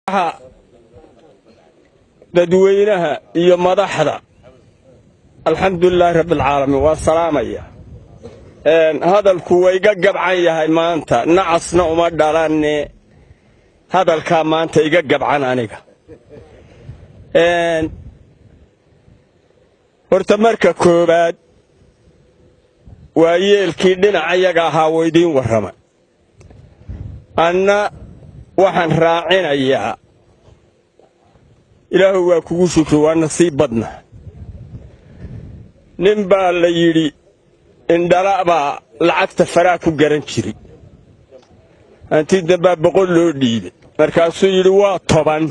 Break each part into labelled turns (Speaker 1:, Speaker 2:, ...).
Speaker 1: Waxa dadweynaha iyo madaxda, alxamdulilaahi rabbialcaalamiin, waa salaamaya. Hadalku wayga gabcan yahay maanta, nacasna uma dhalanne. Hadalkaa maanta iga gabcan aniga. Horta marka koowaad, waa yeelkii dhinaca yaga ahaa waydiin warramay. Anna waxaan raacinayaa, Ilaahu waa kugu shukri, waa nasiib badna. Nin baa la yidhi indhala baa lacagta faraa ku garan jiray. Hanti dambaa 100 loo dhiibay, markaasuu yidhi waa 10.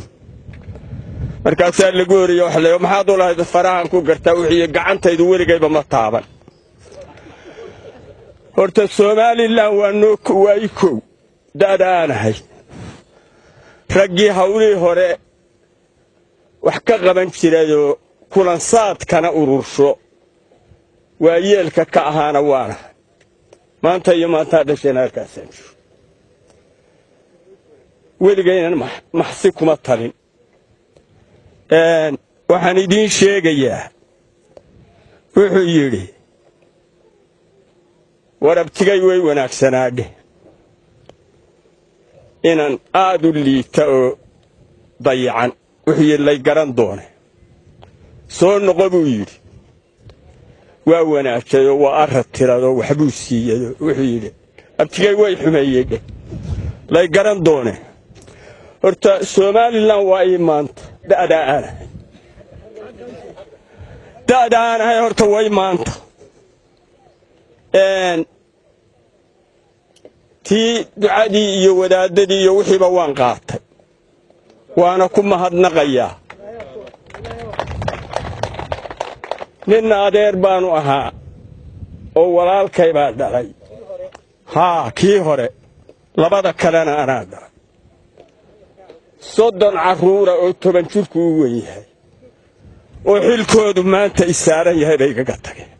Speaker 1: Markaasaa lagu horiye, waxa la maxaad u lahayd farahan ku gartaa? Wuxuu gacantaydu weligayba ma taaban. Horta Somalilan waa noo waa i kow da'da aanahay. Raggii hawlihii hore wax ka qaban jirayoo kulansaadkana urursho waa yeelka ka ahaana waanahay. Maanta iyo maantaa dhasheen halkaasaan jiro, weligaynan maxsi kuma talin. Waxaan idiin sheegayaa, wuxuu yidhi warabtigay way wanaagsanaadhe, inaan aad u liita oo dayacan. Wuxuu yidhi lay garan doone, soo noqo buu yidhi. Waa wanaajayoo waa arra tiradoo waxbuu siiyado. Wuxuu yidhi abtigay way xumeeyey dheh, lay garan doone. Horta Somalilan waa ii maanta da'daa aanahay, da'da aanahay horta way maanta. Tii ducadii iyo wadaadadii iyo wixiiba waan qaatay, waana ku mahadnaqayaa. Ninna adeer baanu ahaa oo walaalkay baa dhalay, haa, kii hore. Labada kalena anaa dhalay. 30 carruura oo 10 jirku u wen yahay oo xilkoodu maanta isaaran yahay bay igaga tageen.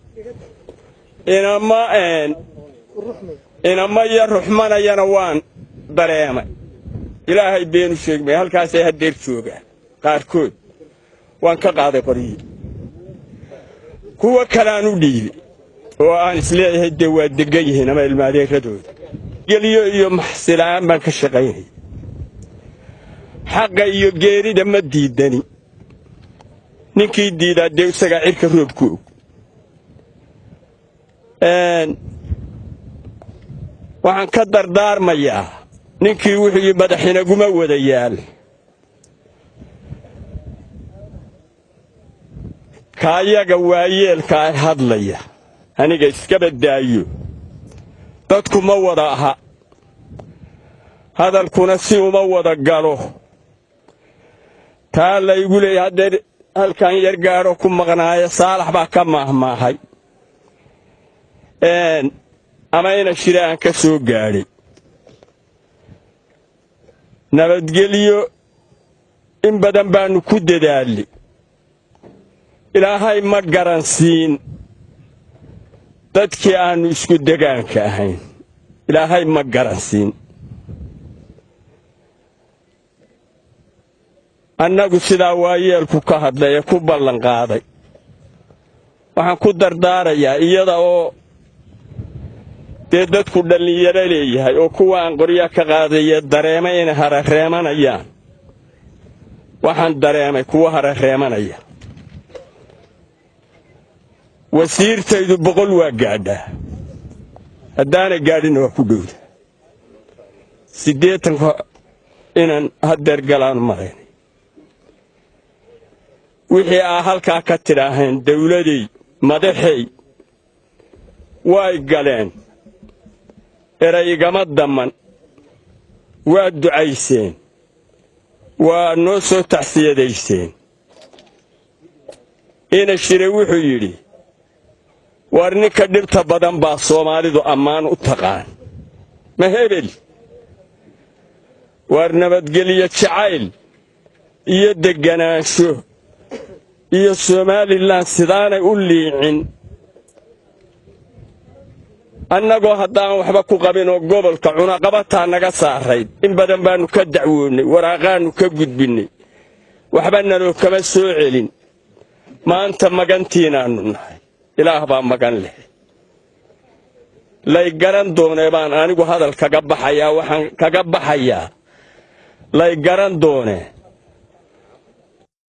Speaker 1: Inama iyo ruxmanayana waan dareemay. Ilaahay beenu sheegmay, halkaasay haddeer joogaan qaarkood. Waan ka qaaday qoryihii, kuwo kaleaan u dhiibay oo aan isleeyahay dee waa deggan yihiin ama ilmaadeeradooda. Geliyo iyo maxsila'aan baan ka shaqaynaya. Xaqa iyo geerida ma diidani, ninkii diidaa dee isagaa cirka roobku og. Waxaan ka dardaarmayaa ninkii wuxuu yidhi madaxinaguma wada yaal. Kaayaga waayeelka ay hadlaya aniga iskaba daayo, dadku ma wada aha, hadalkuna si uma wada galo. Taa laygu leeyahy haddee halkan yar gaadho ku maqnaayo. Saalax baa ka maahmaahay ama ina shire aan ka soo gaadhay. Nabadgelyo in badan baannu ku dadaalli, Ilaahay ma garansiin dadkii aannu isku degaanka ahayn, Ilaahay ma garansiin. Annagu sidaa waayeelku ka hadlay ee ku ballanqaaday, waxaan ku dardaarayaa iyada oo dee dadku dhallinyaro leeyahay oo kuwa aan qoryaa ka qaadaya dareemay inay harareemanayaan. Waxaan dareemay kuwa harareemanaya. Wasiirtaydu 100 waa gaadhaa, haddaanay gaadhinna waa ku dhowda 80-ka inaan haddeer galaanu malaynay. Wixii aa halkaa ka tidhaaheen dawladay madaxay way galeen, eray igama damman. Waa ducayseen, waa noo soo taxsiyadayseen. Ina shire wuxuu yidhi war ninka dhibta badan baa Soomaalidu ammaan u taqaan. Ma hebel waar nabadgelyo jacayl iyo degganaansho iyo Somalilan sidaanay u liicin. Annagoo haddaan waxba ku qabinoo gobolka cunaqabataa naga saarayd, in badan baannu ka dacwoonnay, waraaqaannu ka gudbinnay, waxba naloo kama soo celin. Maanta magantiinaannu nahay, Ilaah baa magan leh. Lay garan doonee baan anigu hadal kaga baxayaa, waxaan kaga baxayaa lay garan doonee.